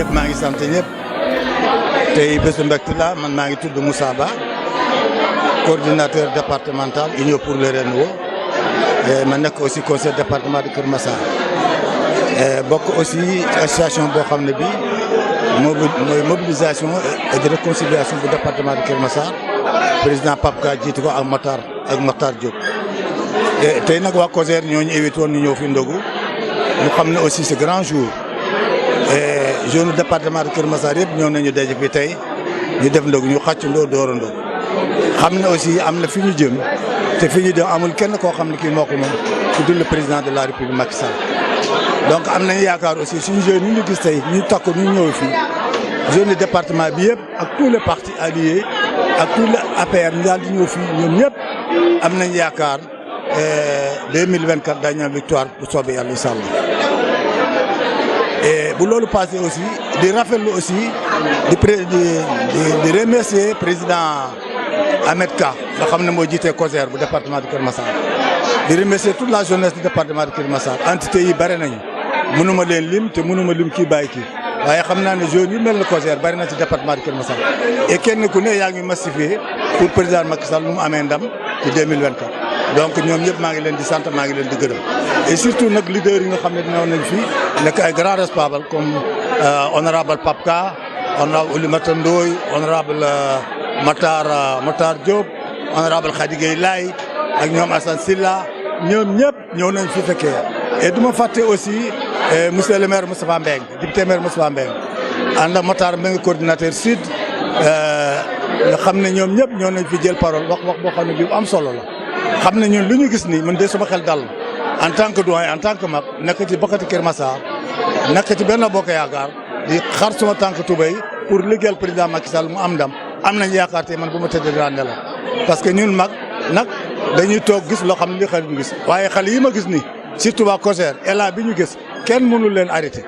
ñëpp maa ngi sant ñëpp tey bésu mbégte la man maa ngi tudd Moussa Ba coordinateur départemental Union pour le renouveau ma nekk aussi conseil département de Kër Massar bokk aussi ci association boo xam ne bii mooy mobilisation et de réconciliation bu département de Kër Massar président Pape Ka jiitu ko ak Matar Diop. tey nag waa COJER ñoo ñu invité woon ñu ñëw fi ndogu ñu xam ne aussi c'est grand jour jeune département de Kër Massar yëpp ñëw nañu daje fi tey ñu def ndogu ñu xàccandoo doorandoo xam ne aussi am na fi ñu jëm te fi ñu jëm amul kenn koo xam ne kii moo ko moom ku dul le président de la République Macky Sall. donc am nañu yaakaar aussi suñu jeunes yi ñu gis tey ñu takku ñu ñëw fii jeune département bi yëpp ak tous les partis alliés ak tous les APR ñu daal di ñëw fii ñoom ñëpp am nañu yaakaar 2024 daañu am victoire bu soobee yàlla incha allah. et bu loolu passé aussi di rafetlu aussi di remercier président Ahmed Ka nga xam ne moo jiitee COJER bu département de Kër Massar di remercier toute la jeunesse du département de Kër Massar entité yi bëri nañu mënuma leen lim te mënuma lim kii bàyyi kii waaye xam naa ne jeunes yi mel na COJER bëri na ci département de Kër Massar et kenn ku ne yaa ngi massifié pour président Macky Sall mu amee ndam ci 2024. donc ñoom ñëpp maa ngi leen di sant maa ngi leen di gërëm et surtout nag leader yi nga xam ne dina nañ fii nekk ay grands responsables comme honorable Pape Ka honorable Oulimata Ndoye honorable Matar Diop honorable Khady Gueye Laye ak ñoom Assane Silla ñoom ñëpp ñëw nañ fi fekkee et du ma fàtte aussi monsieur le maire Moustapha Mbeng député maire Moustapha Mbeng ànd ak Matar Mbeng coordinateur sud nga xam ne ñoom ñëpp ñëw nañ fi jël parole wax boo xam ne bi am solo la xam ne ñun lu ñu gis nii man de sama xel dal en tant que doyen en tant que mag nekk ci bokkati Kër Massar nekk ci benn bokk yaakaar di xar suma tànk tubéy pour liggéeyal président Macky Sall mu am ndam am nañ yaakaar te man bu ma tëddee dinaa nelaw parce que ñun mag nag dañuy toog gis loo xam ne li xel ñu gis waaye xale yi ma gis nii surtout waa COJER élan bi ñu gis kenn mënul leen arrêté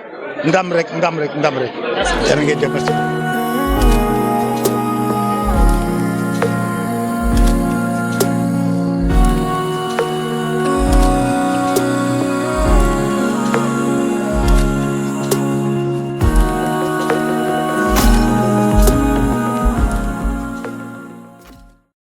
ndam rek. jërë ngeen jëf.